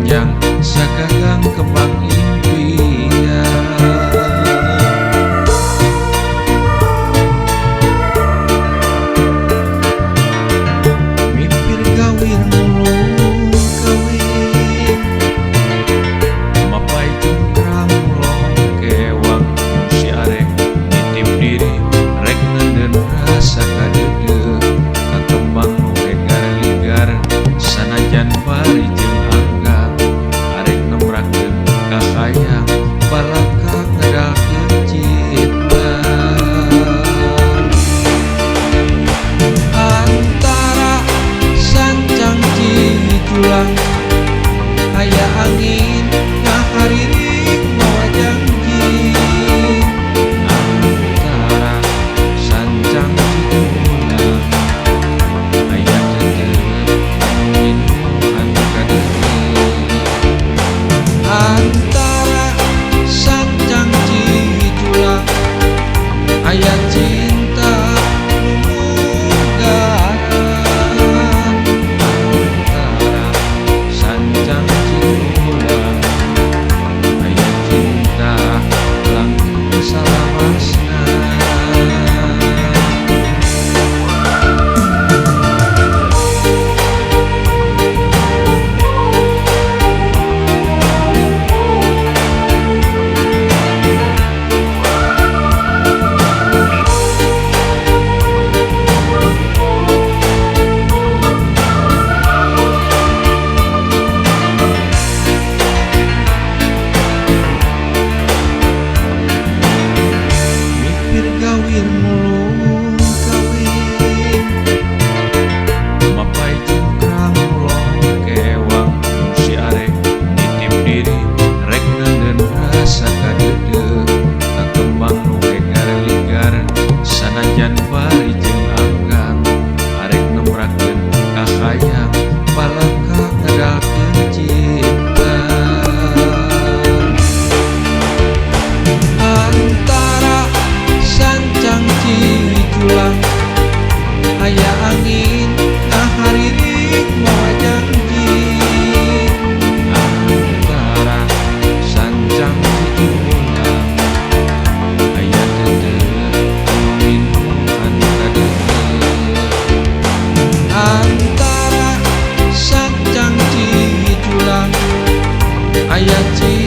panjang sagagang kembang impian. Mipir gawir mulung kawin, mapai cungkrang mulong kewang, si arek nitip diri rek nenden rasa kadeudeuh ka kembang nu hegar ligar sanajan bari jeung anggang arek nembrakeun ka hayang balaka ngedalkeun cinta. Antara sancang Cijulang aya angin ngaharirik mawa janji. Antara sancang Cijulang aya deudeuh anu minuhan kadeudeuh. Antara sancang Cijulang aya cinta nu munggaran. Antara sancang Cijulang aya cinta langgeng salawasna. Mipir gawir mulung kawin, mapai cungkrang mulong kewang, si arek nitip diri rek nenden rasa kadeudeuh ka kembang nu hegar ligar sanajan bari jeung anggang arek nembrakeun ka hayang balaka ngedalkeun cinta. Antara sancang Cijulang aya angin ngaharirik mawa janji. Antara sancang Cijulang aya deudeuh anu minuhan kadeudeuh. Antara sancang Cijulang aya cinta